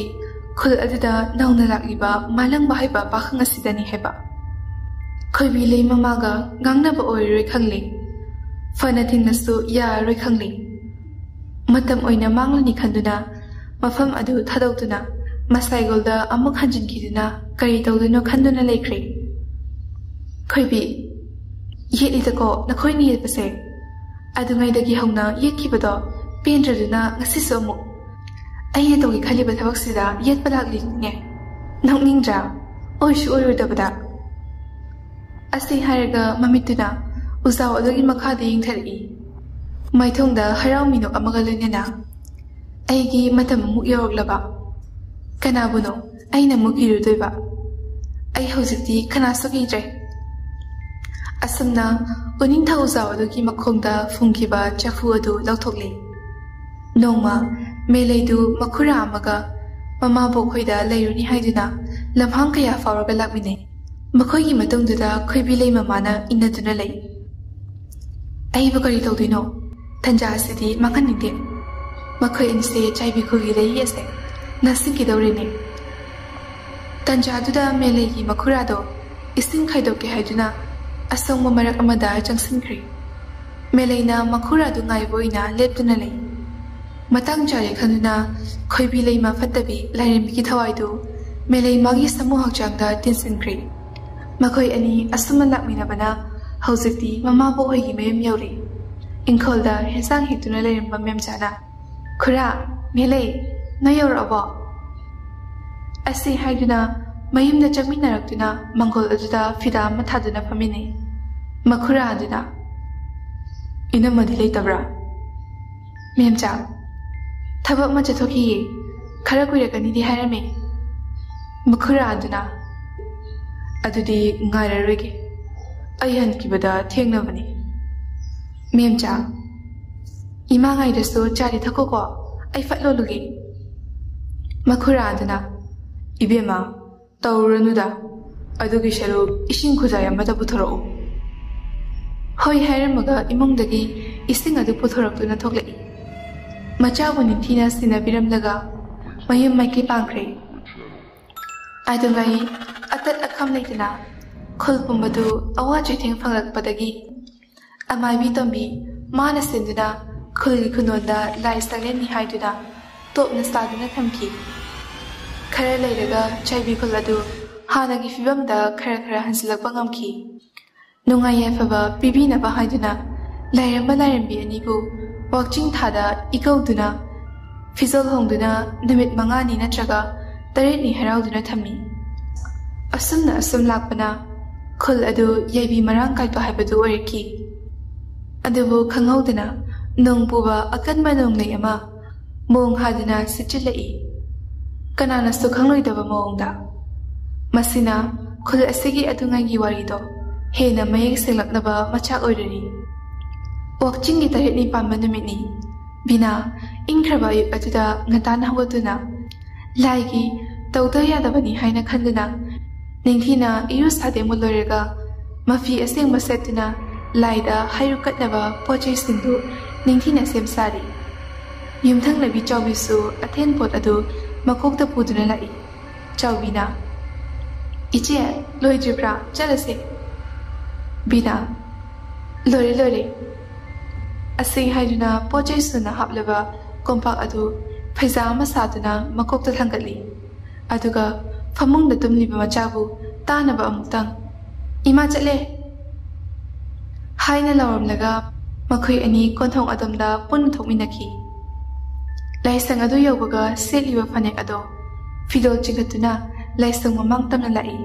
ꯈꯨꯜ ꯑꯗꯨꯗ ꯅꯧꯅ ꯂꯥꯛꯂꯤꯕ ꯃꯥꯂꯪꯕ ꯍꯥꯏꯕ ꯄꯥꯈꯪ ꯑꯁꯤꯗꯅꯤ ꯍꯥꯏꯕ꯫ ꯈꯣꯏꯕꯤ ꯂꯩ ꯃꯃꯥꯒ ꯉꯥꯡꯅꯕ ꯑꯣꯏꯔꯔꯣꯏ ꯈꯪꯂꯤ꯫ ꯐꯅ ꯊꯤꯡꯂꯁꯨ ꯌꯥꯔꯔꯣꯏ ꯈꯪꯂꯤ꯫ ꯃꯇꯝ ꯑꯣꯏꯅ ꯃꯥꯡꯂꯅꯤ ꯈꯟꯗꯨꯅ ꯃꯐꯝ ꯑꯗꯨ ꯊꯥꯗꯣꯛꯇꯨꯅ ꯃꯁꯥꯏꯒꯣꯜꯗ ꯑꯃꯨꯛ ꯍꯟꯖꯤꯟꯈꯤꯗꯨꯅ ꯀꯔꯤ ꯇꯧꯗꯣꯏꯅꯣ ꯈꯟꯗꯨꯅ ꯂꯩꯈ꯭ꯔꯦ꯫ ꯈꯣꯏꯕꯤ, ꯌꯦꯠꯂꯤꯗꯀꯣ ꯅꯈꯣꯏꯅ ꯌꯦꯠꯄꯁꯦ꯫ ꯑꯗꯨꯉꯩꯗꯒꯤ ꯍꯧꯅ ꯌꯦꯠꯈꯤꯕꯗꯣ ꯄꯦꯟꯗ꯭ꯔꯗꯨꯅ ꯉꯁꯤꯁꯨ ꯑꯃꯨꯛ ꯑꯩꯅ ꯇꯧꯒꯦ ꯈꯜꯂꯤꯕ ꯊꯕꯛꯁꯤꯗ ꯌꯦꯠꯄ ꯂꯥꯛꯂꯤꯅꯦ꯫ ꯅꯣꯛꯅꯤꯡꯗ꯭ꯔꯥ? ꯑꯣꯏꯁꯨ ꯑꯣꯏꯔꯣꯏꯗꯕꯗ꯫ ꯑꯁꯤ ꯍꯥꯏꯔꯒ ꯃꯃꯤꯠꯇꯨꯅ ꯎꯖꯥꯎ ꯑꯗꯨꯒꯤ ꯃꯈꯥꯗ ꯌꯦꯡꯊꯔꯛꯏ꯫ ꯃꯥꯏꯊꯣꯡꯗ ꯍꯔꯥꯎ ꯃꯤꯅꯣꯛ ꯑꯃꯒ ꯂꯣꯏꯅꯅ, "ꯑꯩꯒꯤ ꯃꯇꯝ ꯑꯃꯨꯛ ꯌꯧꯔꯛꯂꯕ? ꯀꯅꯥꯕꯨꯅꯣ ꯑꯩꯅ ꯑꯃꯨꯛ ꯀꯤꯔꯨꯗꯣꯏꯕ? ꯑꯩ ꯍꯧꯖꯤꯛꯇꯤ ꯀꯅꯥꯁꯨ ꯀꯤꯗ꯭ꯔꯦ"꯫ ꯑꯁꯨꯝꯅ ꯎꯅꯤꯡꯊꯧ ꯎꯖꯥꯎ ꯑꯗꯨꯒꯤ ꯃꯈꯣꯡꯗ ꯐꯨꯝꯈꯤꯕ ꯆꯐꯨ ꯑꯗꯨ ꯂꯧꯊꯣꯛꯂꯦ꯫ ꯅꯣꯡꯃ ꯃꯦꯂꯩꯗꯨ ꯃꯈꯨꯔꯥ ꯑꯃꯒ ꯃꯃꯥꯕꯣꯛ ꯈꯣꯏꯗ ꯂꯩꯔꯨꯅꯤ ꯍꯥꯏꯗꯨꯅ ꯂꯝꯍꯥꯡ ꯀꯌꯥ ꯐꯥꯎꯔꯒ ꯂꯥꯛꯃꯤꯟꯅꯩ꯫ ꯃꯈꯣꯏꯒꯤ ꯃꯇꯨꯡꯗꯨꯗ ꯈꯣꯏꯕꯤ ꯂꯩ ꯃꯃꯥꯅ ꯏꯟꯅꯗꯨꯅ ꯂꯩ꯫ ꯑꯩꯕꯨ ꯀꯔꯤ ꯇꯧꯗꯣꯏꯅꯣ? ꯇꯟꯖꯥ ꯑꯁꯤꯗꯤ ꯃꯥꯡꯍꯟꯅꯤꯡꯗꯦ꯫ ꯃꯈꯣꯏ ꯑꯅꯤꯁꯦ ꯆꯥꯏꯕꯤ ꯈꯨꯜꯒꯤ ꯂꯩꯔꯤ ꯑꯁꯦ ꯅꯛꯁꯤꯟꯈꯤꯗꯧꯔꯦꯅꯦ꯫ ꯇꯟꯖꯥꯗꯨꯗ ꯃꯦꯂꯩꯒꯤ ꯃꯈꯨꯔꯥꯗꯣ ꯏꯁꯤꯡ ꯈꯥꯏꯗꯣꯛꯀꯦ ꯍꯥꯏꯗꯨꯅ ꯑꯁꯣꯡꯕ ꯃꯔꯛ ꯑꯃꯗ ꯆꯪꯁꯤꯟꯈ꯭ꯔꯦ꯫ ꯃꯦꯂꯩꯅ ꯃꯈꯨꯔꯥꯗꯨ ꯉꯥꯏꯕ ꯑꯣꯏꯅ ꯂꯦꯞꯇꯨꯅ ꯂꯩ꯫ ꯃꯇꯥꯡ ꯆꯥꯔꯦ ꯈꯟꯗꯨꯅ ꯈꯣꯏꯕꯤ ꯂꯩꯃ ꯐꯠꯇꯕꯤ ꯂꯥꯏꯔꯦꯝꯕꯤꯒꯤ ꯊꯋꯥꯏꯗꯨ ꯃꯦꯂꯩ ꯃꯥꯒꯤ ꯁꯥꯃꯨ ꯍꯛꯆꯥꯡꯗ ꯇꯤꯟꯁꯤꯟꯈ꯭ꯔꯦ꯫ ꯃꯈꯣꯏ ꯑꯅꯤ ꯑꯁꯨꯝꯅ ꯂꯥꯛꯃꯤꯟꯅꯕꯅ ꯍꯧꯖꯤꯛꯇꯤ ꯃꯃꯥꯕꯣꯛ ꯍꯣꯏꯒꯤ ꯃꯌꯨꯝ ꯌꯧꯔꯦ꯫ ꯏꯪꯈꯣꯜꯗ ꯍꯦꯟꯁꯥꯡ ꯍꯦꯛꯇꯨꯅ ꯂꯩꯔꯝꯕ ꯃꯦꯝꯆꯥꯅ, "ꯈꯨꯔꯥ, ꯃꯦꯂꯩ, "ꯅꯣꯏ ꯌꯧꯔꯛꯑꯕꯣ?" ꯑꯁꯤ ꯍꯥꯏꯗꯨꯅ ꯃꯌꯨꯝꯗ ꯆꯪꯃꯤꯟꯅꯔꯛꯇꯨꯅ ꯃꯪꯒꯣꯜ ꯑꯗꯨꯗ ꯐꯤꯗꯥ ꯑꯃ ꯊꯥꯗꯨꯅ ꯐꯝꯃꯤꯟꯅꯩ꯫ ꯃꯈꯨꯔꯥ ꯑꯗꯨꯅ, "ꯏꯅꯝꯃꯗꯤ ꯂꯩꯇꯕ꯭ꯔꯥ?" "ꯃꯦꯝꯆꯥ, ꯊꯕꯛ ꯑꯃ ꯆꯠꯊꯣꯛꯈꯤꯌꯦ, ꯈꯔ ꯀꯨꯏꯔꯛꯀꯅꯤꯗꯤ ꯍꯥꯏꯔꯝꯃꯦ꯫" ꯃꯈꯨꯔꯥ ꯑꯗꯨꯅ, "ꯑꯗꯨꯗꯤ ꯉꯥꯏꯔꯔꯣꯏꯒꯦ, ꯑꯩ ꯍꯟꯈꯤꯕꯗ ꯊꯦꯡꯅꯕꯅꯤ꯫" "ꯃꯦꯝꯆꯥ, ꯏꯃꯥ ꯉꯥꯏꯗꯁꯨ ꯆꯥꯗꯤ ꯊꯛꯈꯣꯀꯣ, ꯑꯩ ꯐꯠ ꯂꯣꯜꯂꯨꯒꯦ꯫" ꯃꯈꯨꯔꯥ ꯑꯗꯨꯅ, "ꯏꯕꯦꯝꯃ, ꯇꯧꯔꯨꯔꯅꯨꯗ, ꯑꯗꯨꯒꯤ ꯁꯔꯨꯛ ꯏꯁꯤꯡ ꯈꯨꯖꯥꯏ ꯑꯃꯗ ꯄꯨꯊꯣꯔꯛꯎ꯫" ꯍꯣꯏ ꯍꯥꯏꯔꯝꯃꯒ ꯏꯃꯨꯡꯗꯒꯤ ꯏꯁꯤꯡ ꯑꯗꯨ ꯄꯨꯊꯣꯔꯛꯇꯨꯅ ꯊꯣꯛꯂꯛꯏ꯫ ꯃꯆꯥꯕꯨ ꯅꯤꯡꯊꯤꯅ ꯁꯤꯟꯅꯕꯤꯔꯝꯂꯒ ꯃꯌꯨꯝ ꯃꯥꯏꯀꯩ ꯄꯥꯡꯈ꯭ꯔꯦ꯫ ꯑꯗꯨꯉꯩ ꯑꯇꯠ ꯑꯈꯝ ꯂꯩꯇꯅ ꯈꯨꯜ ꯄꯨꯝꯕꯗꯨ ꯑꯋꯥ ꯆꯩꯊꯦꯡ ꯐꯪꯂꯛꯄꯗꯒꯤ ꯑꯃꯥꯏꯕꯤ ꯇꯣꯝꯕꯤ ꯃꯥꯅ ꯁꯤꯟꯗꯨꯅ ꯈꯨꯜꯒꯤ ꯈꯨꯟꯅꯣꯟꯗ ꯂꯥꯏ ꯁꯪꯂꯦꯟꯅꯤ ꯍꯥꯏꯗꯨꯅ ꯇꯣꯞꯅ ꯁꯥꯗꯨꯅ ꯊꯝꯈꯤ꯫ ꯈꯔ ꯂꯩꯔꯒ ꯆꯥꯏꯕꯤ ꯈꯨꯜ ꯑꯗꯨ ꯍꯥꯟꯅꯒꯤ ꯐꯤꯕꯝꯗ ꯈꯔ ꯈꯔ ꯍꯟꯖꯤꯜꯂꯛꯄ ꯉꯝꯈꯤ꯫ ꯅꯨꯡꯉꯥꯏ ꯌꯥꯏꯐꯕ ꯄꯤꯕꯤꯅꯕ ꯍꯥꯏꯗꯨꯅ ꯂꯥꯏꯔꯦꯝꯕ ꯂꯥꯏꯔꯦꯝꯕꯤ ꯑꯅꯤꯕꯨ ꯋꯥꯛꯆꯤꯡ ꯊꯥꯗ ꯏꯀꯧꯗꯨꯅ ꯐꯤꯖꯣꯜ ꯍꯣꯡꯗꯨꯅ ꯅꯨꯃꯤꯠ ꯃꯉꯥꯅꯤ ꯅꯠꯇ꯭ꯔꯒ ꯇꯔꯦꯠꯅꯤ ꯍꯔꯥꯎꯗꯨꯅ ꯊꯝꯃꯤ꯫ ꯑꯁꯨꯝꯅ ꯑꯁꯨꯝ ꯂꯥꯛꯄꯅ ꯈꯨꯜ ꯑꯗꯨ ꯌꯥꯏꯕꯤ ꯃꯔꯥꯡ ꯀꯥꯏꯕ ꯍꯥꯏꯕꯗꯨ ꯑꯣꯏꯔꯛꯈꯤ꯫ ꯑꯗꯨꯕꯨ ꯈꯪꯍꯧꯗꯅ ꯅꯣꯡ ꯄꯨꯕ ꯑꯀꯟꯕ ꯅꯣꯡꯂꯩ ꯑꯃ ꯃꯣꯡ ꯍꯥꯗꯨꯅ ꯁꯤꯠꯆꯤꯜꯂꯛꯏ, ꯀꯅꯥꯅꯁꯨ ꯈꯪꯂꯣꯏꯗꯕ ꯃꯑꯣꯡꯗ꯫ ꯃꯁꯤꯅ ꯈꯨꯜ ꯑꯁꯤꯒꯤ ꯑꯗꯨꯉꯩꯒꯤ ꯋꯥꯔꯤꯗꯣ ꯍꯦꯟꯅ ꯃꯌꯦꯛ ꯁꯦꯡꯂꯛꯅꯕ ꯃꯆꯥꯛ ꯑꯣꯏꯔꯔꯤ꯫ ꯋꯥꯛꯆꯤꯡꯒꯤ ꯇꯔꯦꯠꯅꯤ ꯄꯥꯟꯕ ꯅꯨꯃꯤꯠꯅꯤ꯫ ꯕꯤꯅꯥ ꯏꯪꯈ꯭ꯔꯕ ꯑꯌꯨꯛ ꯑꯗꯨꯗ ꯉꯟꯇꯥꯅ ꯍꯧꯒꯠꯇꯨꯅ ꯂꯥꯏꯒꯤ ꯇꯧꯗ ꯌꯥꯗꯕꯅꯤ ꯍꯥꯏꯅ ꯈꯟꯗꯨꯅ ꯅꯤꯡꯊꯤꯅ ꯏꯔꯨ ꯁꯥꯗꯦꯡꯕ ꯂꯣꯏꯔꯒ ꯃꯐꯤ ꯑꯁꯦꯡꯕ ꯁꯦꯠꯇꯨꯅ ꯂꯥꯏꯗ ꯍꯩꯔꯨꯛ ꯀꯠꯅꯕ ꯄꯣꯠ ꯆꯩꯁꯤꯡꯗꯨ ꯅꯤꯡꯊꯤꯅ ꯁꯦꯝ ꯁꯥꯔꯤ꯫ ꯌꯨꯝꯊꯪꯅꯕꯤ ꯆꯥꯎꯕꯤꯁꯨ ꯑꯊꯦꯟ ꯄꯣꯠ ꯑꯗꯨ ꯃꯀꯣꯛꯇ ꯄꯨꯗꯨꯅ ꯂꯥꯛꯏ꯫ ꯆꯥꯎꯕꯤꯅ, "ꯏꯆꯦ, ꯂꯣꯏꯗ꯭ꯔꯤꯕ꯭ꯔꯥ? ꯆꯠꯂꯁꯦ꯫" ꯕꯤꯅꯥ, "ꯂꯣꯏꯔꯦ, ꯂꯣꯏꯔꯦ꯫" ꯑꯁꯤ ꯍꯥꯏꯗꯨꯅ ꯄꯣꯠ ꯆꯩ ꯁꯨꯅ ꯍꯥꯞꯂꯕ ꯀꯣꯝꯄꯥꯛ ꯑꯗꯨ ꯐꯩꯖꯥ ꯑꯃ ꯁꯥꯗꯨꯅ ꯃꯀꯣꯛꯇ ꯊꯥꯡꯒꯠꯂꯤ꯫ ꯑꯗꯨꯒ ꯐꯃꯨꯡꯗ ꯇꯨꯝꯂꯤꯕ ꯃꯆꯥꯕꯨ ꯇꯥꯅꯕ ꯑꯃꯨꯛꯇꯪ, "ꯏꯃꯥ ꯆꯠꯂꯦ!" ꯍꯥꯏꯅ ꯂꯥꯎꯔꯝꯂꯒ ꯃꯈꯣꯏ ꯑꯅꯤ ꯀꯣꯟꯊꯣꯡ ꯑꯗꯣꯝꯗ ꯄꯨꯟꯅ ꯊꯣꯛꯃꯤꯟꯅꯈꯤ꯫ ꯂꯥꯏꯁꯪ ꯑꯗꯨ ꯌꯧꯕꯒ ꯁꯦꯠꯂꯤꯕ ꯐꯅꯦꯛ ꯑꯗꯣ ꯐꯤꯗꯣꯜ ꯆꯤꯡꯈꯠꯇꯨꯅ ꯂꯥꯏꯁꯪ ꯃꯃꯥꯡ ꯇꯝꯅ ꯂꯥꯛꯏ꯫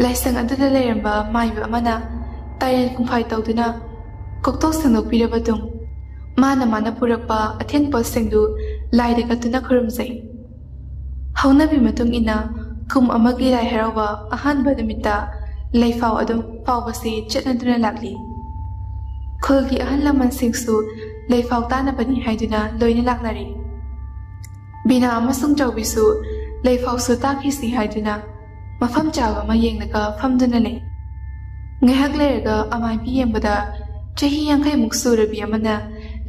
ꯂꯥꯏꯁꯪ ꯑꯗꯨꯗ ꯂꯩꯔꯝꯕ ꯃꯥꯏꯕ ꯑꯃꯅ ꯇꯥꯏꯔꯦꯟ ꯈꯨꯝꯐꯥꯏ ꯇꯧꯗꯨꯅ ꯀꯣꯛꯊꯣꯛ ꯁꯦꯡꯗꯣꯛꯄꯤꯔꯕ ꯇꯨꯡ, ꯃꯥꯅ ꯃꯥꯅ ꯄꯨꯔꯛꯄ ꯑꯊꯦꯟ ꯄꯣꯠꯁꯤꯡꯗꯨ ꯂꯥꯏꯗ ꯀꯠꯇꯨꯅ ꯈꯨꯔꯨꯝꯖꯩ꯫ ꯍꯧꯅꯕꯤ ꯃꯇꯨꯡ ꯏꯟꯅ ꯀꯨꯝ ꯑꯃꯒꯤ ꯂꯥꯏ ꯍꯔꯥꯎꯕ ꯑꯍꯥꯟꯕ ꯅꯨꯃꯤꯠꯇ ꯂꯩꯐꯥꯎ ꯑꯗꯨꯝ ꯐꯥꯎꯕꯁꯤ ꯆꯠꯅꯗꯨꯅ ꯂꯥꯛꯂꯤ꯫ ꯈꯨꯜꯒꯤ ꯑꯍꯜ ꯂꯃꯟꯁꯤꯡꯁꯨ ꯂꯩꯐꯥꯎ ꯇꯥꯅꯕꯅꯤ ꯍꯥꯏꯗꯨꯅ ꯂꯣꯏꯅ ꯂꯥꯛꯅꯔꯤ꯫ ꯕꯤꯅꯥ ꯑꯃꯁꯨꯡ ꯆꯥꯎꯕꯤꯁꯨ ꯂꯩꯐꯥꯎꯁꯨ ꯇꯥꯈꯤꯁꯤ ꯍꯥꯏꯗꯨꯅ ꯃꯐꯝ ꯆꯥꯕ ꯑꯃ ꯌꯦꯡꯂꯒ ꯐꯝꯗꯨꯅ ꯂꯩ꯫ ꯉꯥꯏꯍꯥꯛ ꯂꯩꯔꯒ ꯑꯃꯥꯏꯕꯤ ꯌꯦꯡꯕꯗ ꯆꯍꯤ ꯌꯥꯡꯈꯩꯃꯨꯛ ꯁꯨꯔꯕꯤ ꯑꯃꯅ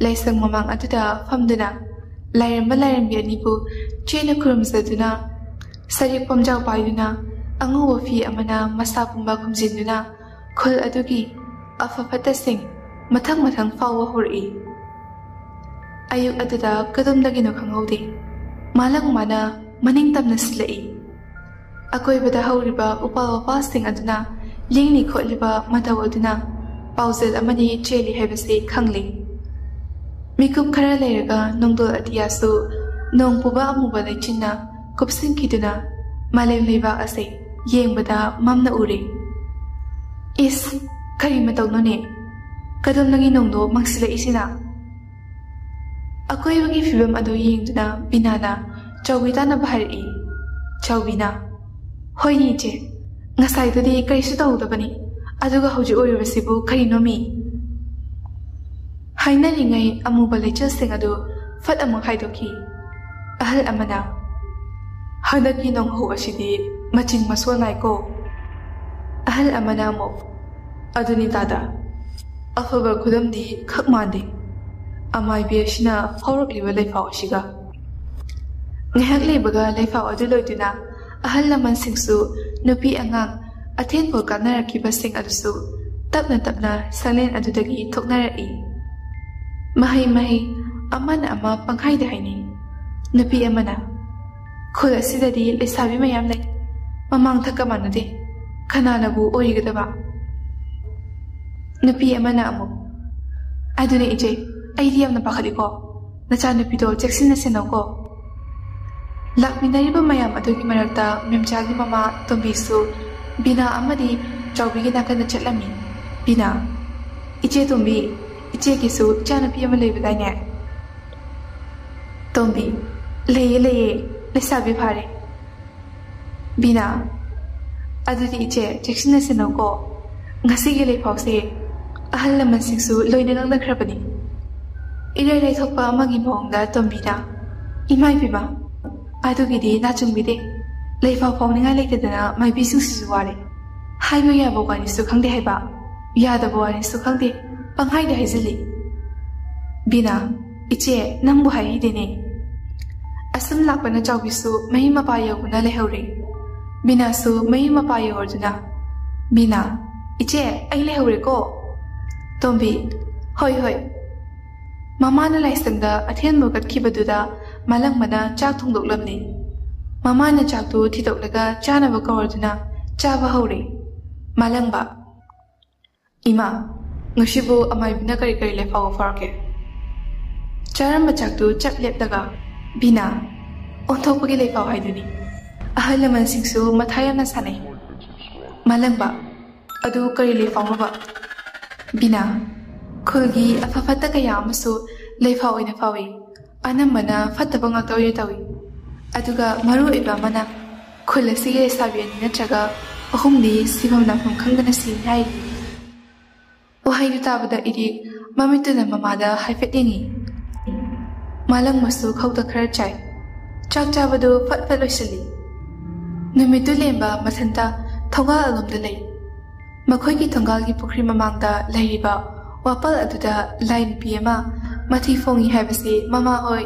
ꯂꯥꯏꯁꯪ ꯃꯃꯥꯡ ꯑꯗꯨꯗ ꯐꯝꯗꯨꯅ ꯂꯥꯏꯔꯦꯝꯕ ꯂꯥꯏꯔꯦꯝꯕꯤ ꯑꯅꯤꯕꯨ ꯆꯦꯠꯅ ꯈꯨꯔꯨꯝꯖꯗꯨꯅ, ꯁꯔꯤꯛ ꯄꯣꯝꯖꯥꯎ ꯄꯥꯏꯗꯨꯅ, ꯑꯉꯧꯕ ꯐꯤ ꯑꯃꯅ ꯃꯁꯥ ꯄꯨꯝꯕ ꯈꯨꯝꯖꯤꯟꯗꯨꯅ, ꯈꯨꯜ ꯑꯗꯨꯒꯤ ꯑꯐ ꯐꯠꯇꯁꯤꯡ ꯃꯊꯪ ꯃꯊꯪ ꯐꯥꯎꯕ ꯍꯧꯔꯛꯏ꯫ ꯑꯌꯨꯛ ꯑꯗꯨꯗ ꯀꯗꯣꯝꯗꯒꯤꯅꯣ ꯈꯪꯍꯧꯗꯦ, ꯃꯥꯂꯪ ꯃꯥꯅ ꯃꯅꯤꯡ ꯇꯝꯅ ꯁꯤꯜꯂꯛꯏ꯫ ꯑꯀꯣꯏꯕꯗ ꯍꯧꯔꯤꯕ ꯎꯄꯥꯜ ꯋꯥꯄꯥꯜꯁꯤꯡ ꯑꯗꯨꯅ ꯂꯦꯡꯂꯤ ꯈꯣꯠꯂꯤꯕ ꯃꯇꯧ ꯑꯗꯨꯅ ꯄꯥꯎꯖꯦꯜ ꯑꯃꯅꯤ ꯆꯦꯜꯂꯤ ꯍꯥꯏꯕꯁꯤ ꯈꯪꯂꯤ꯫ ꯃꯤꯀꯨꯞ ꯈꯔ ꯂꯩꯔꯒ ꯅꯣꯡꯗꯣꯜ ꯑꯇꯤꯌꯥꯁꯨ ꯅꯣꯡ ꯄꯨꯕ ꯑꯃꯨꯕ ꯂꯩꯆꯤꯟꯅ ꯀꯨꯞꯁꯤꯟꯈꯤꯗꯨꯅ ꯃꯥꯂꯦꯝ ꯂꯩꯕꯥꯛ ꯑꯁꯤ ꯌꯦꯡꯕꯗ ꯃꯝꯅ ꯎꯔꯦ꯫ ꯏꯁ, ꯀꯔꯤ ꯃꯇꯧꯅꯣꯅꯦ? ꯀꯗꯣꯝꯗꯒꯤ ꯅꯣꯡꯗꯣ ꯃꯪꯁꯤꯜꯂꯛꯏꯁꯤꯅ? ꯑꯀꯣꯏꯕꯒꯤ ꯐꯤꯕꯝ ꯑꯗꯨ ꯌꯦꯡꯗꯨꯅ ꯕꯤꯅꯥꯅ ꯆꯥꯎꯕꯤ ꯇꯥꯅꯕ ꯍꯥꯏꯔꯛꯏ꯫ ꯆꯥꯎꯕꯤꯅ, "ꯍꯣꯏꯅꯦ ꯏꯆꯦ, ꯉꯁꯥꯏꯗꯨꯗꯤ ꯀꯔꯤꯁꯨ ꯇꯧꯗꯕꯅꯤ, ꯑꯗꯨꯒ ꯍꯧꯖꯤꯛ ꯑꯣꯏꯔꯤꯕꯁꯤꯕꯨ ꯀꯔꯤꯅꯣꯃꯤ?" ꯍꯥꯏꯅꯔꯤꯉꯩ ꯑꯃꯨꯕ ꯂꯩꯆꯤꯜꯁꯤꯡ ꯑꯗꯨ ꯐꯠ ꯑꯃꯨꯛ ꯍꯥꯏꯗꯣꯛꯈꯤ꯫ ꯑꯍꯜ ꯑꯃꯅ, "ꯍꯟꯗꯛꯀꯤ ꯅꯣꯡꯍꯧ ꯑꯁꯤꯗꯤ ꯃꯆꯤꯡ ꯃꯁꯣꯟ ꯅꯥꯏꯀꯣ꯫" ꯑꯍꯜ ꯑꯃꯅ ꯑꯃꯨꯛ, "ꯑꯗꯨꯅꯤ ꯇꯥꯗ, ꯑꯐꯕ ꯈꯨꯗꯝꯗꯤ ꯈꯛ ꯃꯥꯟꯗꯦ ꯑꯃꯥꯏꯕꯤ ꯑꯁꯤꯅ ꯐꯥꯎꯔꯛꯂꯤꯕ ꯂꯩꯐꯥꯎ ꯑꯁꯤꯒ꯫" ꯉꯥꯏꯍꯥꯛ ꯂꯩꯕꯒ ꯂꯩꯐꯥꯎ ꯑꯗꯨ ꯂꯣꯏꯗꯨꯅ ꯑꯍꯜ ꯂꯃꯟꯁꯤꯡꯁꯨ, ꯅꯨꯄꯤ ꯑꯉꯥꯡ, ꯑꯊꯦꯟ ꯄꯣꯠ ꯀꯥꯞꯅꯔꯛꯈꯤꯕꯁꯤꯡ ꯑꯗꯨꯁꯨ ꯇꯞꯅ ꯇꯞꯅ ꯁꯪꯂꯦꯟ ꯑꯗꯨꯗꯒꯤ ꯊꯣꯛꯅꯔꯛꯏ꯫ ꯃꯍꯩ ꯃꯍꯩ, ꯑꯃꯅ ꯑꯃ ꯄꯪꯍꯥꯏꯗ ꯍꯥꯏꯅꯩ꯫ ꯅꯨꯄꯤ ꯑꯃꯅ, "ꯈꯨꯜ ꯑꯁꯤꯗꯗꯤ ꯂꯩꯁꯥꯕꯤ ꯃꯌꯥꯝ ꯂꯩ, ꯃꯃꯥꯡ ꯊꯛꯀ ꯃꯥꯟꯅꯗꯦ, ꯀꯅꯥꯅꯕꯨ ꯑꯣꯏꯒꯗꯕ?" ꯅꯨꯄꯤ ꯑꯃꯅ ꯑꯃꯨꯛ, "ꯑꯗꯨꯅꯦ ꯏꯆꯦ, ꯑꯩꯗꯤ ꯌꯥꯝꯅ ꯄꯥꯈꯠꯂꯤꯀꯣ, ꯅꯆꯥꯅꯨꯄꯤꯗꯣ ꯆꯦꯛꯁꯤꯟꯅ ꯁꯦꯟꯅꯧꯀꯣ꯫ ꯂꯥꯛꯃꯤꯟꯅꯔꯤꯕ ꯃꯌꯥꯝ ꯑꯗꯨꯒꯤ ꯃꯔꯛꯇ ꯃꯦꯝꯆꯥꯒꯤ ꯃꯃꯥ ꯇꯣꯝꯕꯤꯁꯨ ꯕꯤꯅꯥ ꯑꯃꯗꯤ ꯆꯥꯎꯕꯤꯒꯤ ꯅꯥꯀꯟꯗ ꯆꯠꯂꯝꯃꯤ꯫ ꯕꯤꯅꯥ, "ꯏꯆꯦ ꯇꯣꯝꯕꯤ, ꯏꯆꯦꯒꯤꯁꯨ ꯏꯆꯥꯅꯨꯄꯤ ꯑꯃ ꯂꯩꯕꯗꯥꯏꯅꯦ?" ꯇꯣꯝꯕꯤ, "ꯂꯩꯌꯦ, ꯂꯩꯌꯦ, ꯂꯩꯁꯥꯕꯤ ꯐꯥꯔꯦ꯫" ꯕꯤꯅꯥ, "ꯑꯗꯨꯗꯤ ꯏꯆꯦ, ꯆꯦꯛꯁꯤꯟꯅ ꯁꯦꯟꯅꯧꯀꯣ꯫ ꯉꯁꯤꯒꯤ ꯂꯩꯐꯥꯎꯁꯦ ꯑꯍꯜ ꯂꯃꯟꯁꯤꯡꯁꯨ ꯂꯣꯏꯅ ꯉꯛꯅꯈ꯭ꯔꯕꯅꯤ꯫" ꯏꯔꯩ ꯂꯩꯊꯣꯛꯄ ꯑꯃꯒꯤ ꯃꯑꯣꯡꯗ ꯇꯣꯝꯕꯤꯅ, "ꯏꯃꯥ ꯏꯕꯦꯝꯃ, ꯑꯗꯨꯒꯤꯗꯤ ꯅꯥꯆꯨꯡꯕꯤꯗꯦ꯫ ꯂꯩꯐꯥꯎ ꯐꯥꯎꯅꯤꯡꯉꯥꯏ ꯂꯩꯇꯗꯅ ꯃꯥꯏꯕꯤꯁꯤꯡꯁꯤꯁꯨ ꯋꯥꯔꯦ꯫ ꯍꯥꯏꯕ ꯌꯥꯕ ꯋꯥꯅꯤꯁꯨ ꯈꯪꯗꯦ ꯍꯥꯏꯕ, ꯌꯥꯗꯕ ꯋꯥꯅꯤꯁꯨ ꯈꯪꯗꯦ, ꯄꯪꯍꯥꯏꯗ ꯍꯥꯏꯖꯤꯜꯂꯤ꯫" ꯕꯤꯅꯥ, "ꯏꯆꯦ, ꯅꯪꯕꯨ ꯍꯥꯏꯍꯩꯗꯦꯅꯦ꯫" ꯑꯁꯨꯝ ꯂꯥꯛꯄꯅ ꯆꯥꯎꯕꯤꯁꯨ ꯃꯌꯨꯝ ꯃꯄꯥ ꯌꯧꯕꯅ ꯂꯩꯍꯧꯔꯦ꯫ ꯕꯤꯅꯥꯁꯨ ꯃꯌꯨꯝ ꯃꯄꯥ ꯌꯧꯔꯗꯨꯅ, ꯕꯤꯅꯥ, "ꯏꯆꯦ, ꯑꯩ ꯂꯩꯍꯧꯔꯦꯀꯣ꯫" ꯇꯣꯝꯕꯤ, "ꯍꯣꯏ, ꯍꯣꯏ꯫" ꯃꯃꯥꯅ ꯂꯥꯏꯁꯪꯗ ꯑꯊꯦꯟꯕ ꯀꯠꯈꯤꯕꯗꯨꯗ ꯃꯥꯂꯪꯕꯅ ꯆꯥꯛ ꯊꯣꯡꯗꯣꯛꯂꯝꯂꯦ꯫ ꯃꯃꯥꯅ ꯆꯥꯛꯇꯨ ꯊꯤꯗꯣꯛꯂꯒ ꯆꯥꯅꯕ ꯀꯧꯔꯗꯨꯅ ꯆꯥꯕ ꯍꯧꯔꯦ꯫ ꯃꯥꯂꯪꯕ, "ꯏꯃꯥ, ꯉꯁꯤꯕꯨ ꯑꯃꯥꯏꯕꯤꯅ ꯀꯔꯤ ꯀꯔꯤ ꯂꯩꯐꯥꯎ ꯐꯥꯎꯔꯛꯀꯦ?" ꯆꯥꯔꯝꯕ ꯆꯥꯛꯇꯨ ꯆꯞ ꯂꯦꯞꯂꯒ, ꯕꯤꯅꯥ, "ꯑꯣꯟꯊꯣꯛꯄꯒꯤ ꯂꯩꯐꯥꯎ ꯍꯥꯏꯗꯨꯅꯤ꯫ ꯑꯍꯜ ꯂꯃꯟꯁꯤꯡꯁꯨ ꯃꯊꯥ ꯌꯥꯝꯅ ꯁꯥꯅꯩ꯫" ꯃꯥꯂꯪꯕ, "ꯑꯗꯨ ꯀꯔꯤ ꯂꯩꯐꯥꯎꯅꯣꯕ?" ꯕꯤꯅꯥ, "ꯈꯨꯜꯒꯤ ꯑꯐ ꯐꯠꯇ ꯀꯌꯥ ꯑꯃꯁꯨ ꯂꯩꯐꯥꯎ ꯑꯣꯏꯅ ꯐꯥꯎꯏ꯫ ꯑꯅꯝꯕꯅ ꯐꯠꯇꯕ ꯉꯥꯛꯇ ꯑꯣꯏꯅ ꯇꯧꯏ꯫ ꯑꯗꯨꯒ ꯃꯔꯨ ꯑꯣꯏꯕ ꯑꯃꯅ, ꯈꯨꯜ ꯑꯁꯤꯒꯤ ꯂꯩꯁꯥꯕꯤ ꯑꯅꯤ ꯅꯠꯇ꯭ꯔꯒ ꯑꯍꯨꯝꯗꯤ ꯁꯤꯐꯝ ꯂꯥꯛꯐꯝ ꯈꯪꯗꯅ ꯁꯤꯔꯤ ꯍꯥꯏꯔꯤ꯫" ꯋꯥꯍꯩꯗꯨ ꯇꯥꯕꯗ ꯏꯔꯤꯛ ꯃꯃꯤꯠꯇꯨꯅ ꯃꯃꯥꯗ ꯍꯥꯏꯐꯦꯠ ꯌꯦꯡꯉꯤ꯫ ꯃꯥꯂꯪꯕꯁꯨ ꯈꯧꯇ ꯈꯔ ꯆꯥꯏ꯫ ꯆꯥꯛ ꯆꯥꯕꯗꯨ ꯐꯠ ꯐꯠ ꯂꯣꯏꯁꯤꯜꯂꯤ꯫ ꯅꯨꯃꯤꯠꯇꯨ ꯂꯦꯝꯕ ꯃꯊꯟꯇ ꯊꯣꯡꯒꯥꯜ ꯑꯂꯣꯝꯗ ꯂꯩ꯫ ꯃꯈꯣꯏꯒꯤ ꯊꯣꯡꯒꯥꯜꯒꯤ ꯄꯨꯈ꯭ꯔꯤ ꯃꯃꯥꯡꯗ ꯂꯩꯔꯤꯕ ꯋꯥꯄꯜ ꯑꯗꯨꯗ ꯂꯥꯏ ꯅꯨꯄꯤ ꯑꯃ ꯃꯊꯤ ꯐꯣꯡꯏ ꯍꯥꯏꯕꯁꯤ ꯃꯃꯥ ꯍꯣꯏ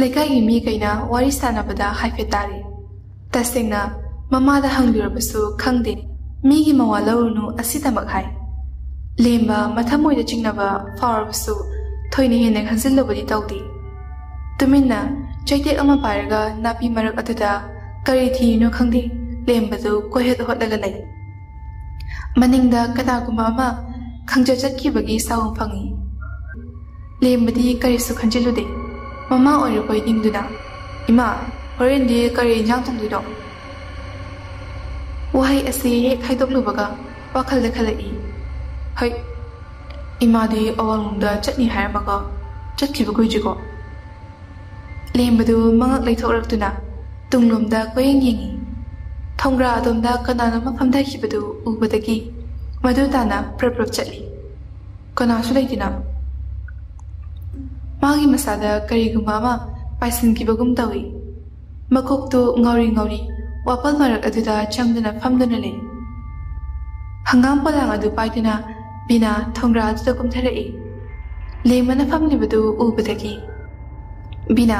ꯂꯩꯀꯥꯏꯒꯤ ꯃꯤꯈꯩꯅ ꯋꯥꯔꯤ ꯁꯥꯟꯅꯕꯗ ꯍꯥꯏꯐꯦꯠ ꯇꯥꯔꯤ꯫ ꯇꯁꯦꯡꯅ ꯃꯃꯥꯗ ꯍꯪꯂꯨꯔꯕꯁꯨ ꯈꯪꯗꯦ꯫ ꯃꯤꯒꯤ ꯃꯋꯥ ꯂꯧꯔꯨꯅꯨ ꯑꯁꯤꯗꯃꯛ ꯍꯥꯏ꯫ ꯂꯦꯝꯕ ꯃꯊꯃꯣꯏꯗ ꯆꯤꯡꯅꯕ ꯐꯥꯎꯔꯕꯁꯨ ꯊꯣꯏꯅ ꯍꯦꯟꯅ ꯈꯟꯖꯤꯜꯂꯨꯕꯗꯤ ꯇꯧꯗꯦ꯫ ꯇꯨꯃꯤꯟꯅ ꯆꯩꯇꯦꯛ ꯑꯃ ꯄꯥꯏꯔꯒ ꯅꯥꯄꯤ ꯃꯔꯛ ꯑꯗꯨꯗ ꯀꯔꯤ ꯊꯤꯔꯤꯅꯣ ꯈꯪꯗꯦ, ꯂꯦꯝꯕꯗꯨ ꯀꯣꯏꯍꯣꯠ ꯍꯣꯠꯂꯒ ꯂꯩ꯫ ꯃꯅꯤꯡꯗ ꯀꯅꯥꯒꯨꯝꯕ ꯑꯃ ꯈꯪꯆꯠ ꯆꯠꯈꯤꯕꯒꯤ ꯁꯥꯎꯍꯨꯝ ꯐꯪꯏ꯫ ꯂꯦꯝꯕꯗꯤ ꯀꯔꯤꯁꯨ ꯈꯟꯖꯤꯜꯂꯨꯗꯦ꯫ ꯃꯃꯥ ꯑꯣꯏꯔꯕꯣꯏ ꯅꯤꯡꯗꯨꯅ, "ꯏꯃꯥ, ꯍꯣꯔꯦꯟꯗꯤ ꯀꯔꯤ ꯏꯟꯖꯥꯡ ꯊꯣꯡꯗꯣꯏꯅꯣ?" ꯋꯥꯍꯩ ꯑꯁꯤ ꯍꯦꯛ ꯍꯥꯏꯗꯣꯛꯂꯨꯕꯒ ꯋꯥꯈꯜꯗ ꯈꯜꯂꯛꯏ, "ꯍꯩ, ꯏꯃꯥꯗꯤ ꯑꯋꯥꯡꯂꯣꯝꯗ ꯆꯠꯅꯤ ꯍꯥꯏꯔꯝꯃꯒ ꯆꯠꯈꯤꯕ ꯀꯨꯏꯗ꯭ꯔꯤꯀꯣ?" ꯂꯦꯝꯕꯗꯨ ꯃꯉꯛ ꯂꯩꯊꯣꯛꯂꯛꯇꯨꯅ ꯇꯨꯡꯂꯣꯝꯗ ꯀꯣꯏꯌꯦꯡ ꯌꯦꯡꯏ꯫ ꯊꯣꯡꯒ꯭ꯔꯥ ꯑꯗꯣꯝꯗ ꯀꯅꯥꯅꯣꯝꯃ ꯐꯝꯊꯈꯤꯕꯗꯨ ꯎꯕꯗꯒꯤ ꯃꯗꯨ ꯇꯥꯅ ꯄ꯭ꯔꯞ ꯄ꯭ꯔꯞ ꯆꯠꯂꯤ꯫ ꯀꯅꯥꯁꯨ ꯂꯩꯇꯦꯅ꯫ ꯃꯥꯒꯤ ꯃꯁꯥꯗ ꯀꯔꯤꯒꯨꯝꯕ ꯑꯃ ꯄꯥꯏꯁꯤꯟꯈꯤꯕꯒꯨꯝ ꯇꯧꯏ꯫ ꯃꯀꯣꯛꯇꯨ ꯉꯥꯎꯔꯤ ꯉꯥꯎꯔꯤ ꯋꯥꯄꯜ ꯃꯔꯛ ꯑꯗꯨꯗ ꯆꯪꯗꯨꯅ ꯐꯝꯗꯨꯅ ꯂꯩ꯫ ꯍꯪꯒꯥꯝ ꯄꯣꯂꯥꯡ ꯑꯗꯨ ꯄꯥꯏꯗꯨꯅ ꯕꯤꯅꯥ ꯊꯣꯡꯒ꯭ꯔꯥ ꯑꯗꯨꯗ ꯀꯨꯝꯊꯔꯛꯏ꯫ ꯂꯦꯝꯕꯅ ꯐꯝꯂꯤꯕꯗꯨ ꯎꯕꯗꯒꯤ, "ꯕꯤꯅꯥ,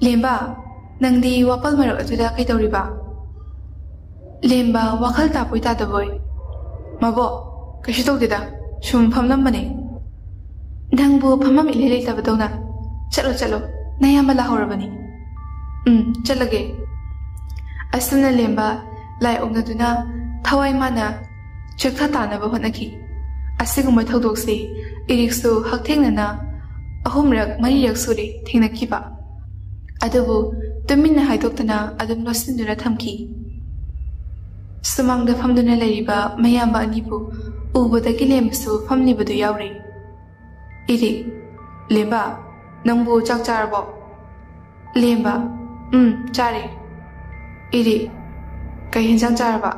ꯂꯦꯝꯕ, ꯅꯪꯗꯤ ꯋꯥꯄꯜ ꯃꯔꯛ ꯑꯗꯨꯗ ꯀꯩꯗꯧꯔꯤꯕ?" ꯂꯦꯝꯕ ꯋꯥꯈꯜ ꯇꯥꯕꯣꯏ ꯇꯥꯗꯕꯣꯏ, "ꯃꯕꯣꯛ, ꯀꯩꯁꯨ ꯇꯧꯗꯦꯗ, ꯁꯨꯝ ꯐꯝꯂꯝꯕꯅꯦ꯫" "ꯅꯪꯕꯨ ꯐꯝꯐꯝ ꯏꯂꯩ ꯂꯩꯇꯕꯗꯧꯅ꯫ ꯆꯠꯂꯣ, ꯆꯠꯂꯣ, ꯅꯌꯥꯝꯕ ꯂꯥꯛꯍꯧꯔꯕꯅꯤ꯫" "ꯎꯝ, ꯆꯠꯂꯒꯦ꯫" ꯑꯁꯨꯝꯅ ꯂꯦꯝꯕ ꯂꯥꯏ ꯑꯣꯛꯅꯗꯨꯅ ꯊꯋꯥꯏ ꯃꯥꯅ ꯆꯦꯛꯊ ꯇꯥꯅꯕ ꯍꯣꯠꯅꯈꯤ꯫ ꯑꯁꯤꯒꯨꯝꯕ ꯊꯧꯗꯣꯛꯁꯤ ꯏꯔꯤꯛꯁꯨ ꯍꯛꯊꯦꯡꯅꯅ ꯑꯍꯨꯝꯔꯛ ꯃꯔꯤꯔꯛ ꯁꯨꯔꯦ ꯊꯦꯡꯅꯈꯤꯕ꯫ ꯑꯗꯨꯕꯨ ꯇꯨꯃꯤꯟꯅ ꯍꯥꯏꯗꯣꯛꯇꯅ ꯑꯗꯨꯝ ꯂꯣꯠꯁꯤꯟꯗꯨꯅ ꯊꯝꯈꯤ꯫ ꯁꯨꯃꯥꯡꯗ ꯐꯝꯗꯨꯅ ꯂꯩꯔꯤꯕ ꯃꯌꯥꯝꯕ ꯑꯅꯤꯕꯨ ꯎꯕꯗꯒꯤ ꯂꯦꯝꯕꯁꯨ ꯐꯝꯂꯤꯕꯗꯨ ꯌꯥꯎꯔꯦ꯫ "ꯏꯔꯤꯛ, ꯂꯦꯝꯕ, ꯅꯪꯕꯨ ꯆꯥꯛ ꯆꯥꯔꯕꯣ?" ꯂꯦꯝꯕ, "ꯎꯝ, ꯆꯥꯔꯦ꯫" "ꯏꯔꯤꯛ, ꯀꯩ ꯍꯦꯟꯖꯥꯡ ꯆꯥꯔꯕ?"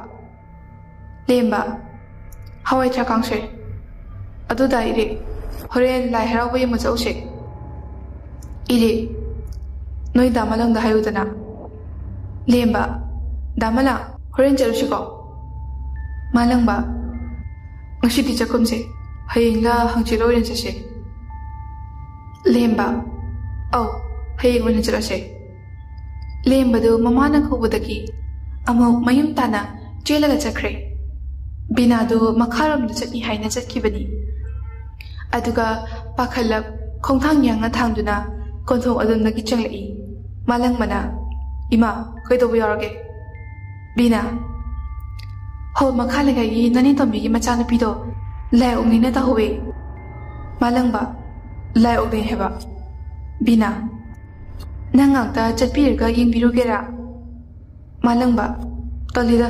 ꯂꯦꯝꯕ, "ꯍꯋꯥꯏ ꯊ꯭ꯔꯥꯛ ꯀꯥꯡꯁꯣꯏ꯫" "ꯑꯗꯨꯗ ꯏꯔꯤꯛ, ꯍꯣꯔꯦꯟ ꯂꯥꯏ ꯍꯔꯥꯎꯕ ꯌꯦꯡꯕ ꯆꯠꯂꯨꯁꯦ꯫" ꯏꯔꯤꯛ, "ꯅꯣꯏ ꯗꯥ ꯃꯂꯪꯗ ꯍꯥꯏꯌꯨꯗꯅ꯫" ꯂꯦꯝꯕ, "ꯗꯥ ꯃꯂꯪ, ꯍꯣꯔꯦꯟ ꯆꯠꯂꯨꯁꯤꯀꯣ?" ꯃꯥꯂꯪꯕ, "ꯉꯁꯤꯗꯤ ꯆꯠꯀꯨꯝꯁꯦ, ꯍꯌꯦꯡꯂ ꯍꯪꯆꯤꯠꯂ ꯑꯣꯏꯅ ꯆꯠꯁꯦ꯫" ꯂꯦꯝꯕ, "ꯑꯧ, ꯍꯌꯦꯡ ꯑꯣꯏꯅ ꯆꯠꯂꯁꯦ꯫" ꯂꯦꯝꯕꯗꯨ ꯃꯃꯥꯅ ꯀꯧꯕꯗꯒꯤ ꯑꯃꯨꯛ ꯃꯌꯨꯝ ꯇꯥꯅ ꯆꯦꯜꯂꯒ ꯆꯠꯈ꯭ꯔꯦ꯫ ꯕꯤꯅꯥꯗꯨ ꯃꯈꯥꯔꯣꯝꯗ ꯆꯠꯅꯤ ꯍꯥꯏꯅ ꯆꯠꯈꯤꯕꯅꯤ꯫ ꯑꯗꯨꯒ ꯄꯥꯈꯠꯂꯛ ꯈꯣꯡꯊꯥꯡ ꯌꯥꯡꯅ ꯊꯥꯡꯗꯨꯅ ꯀꯣꯟꯊꯣꯡ ꯑꯗꯣꯝꯗꯒꯤ ꯆꯪꯂꯛꯏ꯫ ꯃꯥꯂꯪꯕꯅ, "ꯏꯃꯥ, ꯀꯩꯗꯧꯕ ꯌꯥꯎꯔꯒꯦ?" ꯕꯤꯅꯥ, "ꯍꯣꯜ ꯃꯈꯥ ꯂꯩꯀꯥꯏꯒꯤ ꯅꯅꯦ ꯇꯣꯝꯕꯤꯒꯤ ꯃꯆꯥꯅꯨꯄꯤꯗꯣ ꯂꯥꯏ ꯑꯣꯛꯅꯤꯅ ꯇꯧꯍꯧꯋꯦ꯫" ꯃꯥꯂꯪꯕ, "ꯂꯥꯏ ꯑꯣꯛꯅꯩ ꯍꯥꯏꯕ?" ꯕꯤꯅꯥ, ꯅꯪ ꯉꯥꯛꯇ ꯆꯠꯄꯤꯔꯒ ꯌꯦꯡꯕꯤꯔꯨꯒꯦꯔꯥ? ꯃꯥꯂꯪꯕ, ꯇꯜꯂꯤꯗ,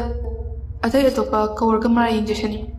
ꯑꯇꯩ ꯑꯇꯣꯞꯄ ꯀꯧꯔꯒ ꯃꯔꯥ ꯌꯦꯡꯖꯁꯅꯤ꯫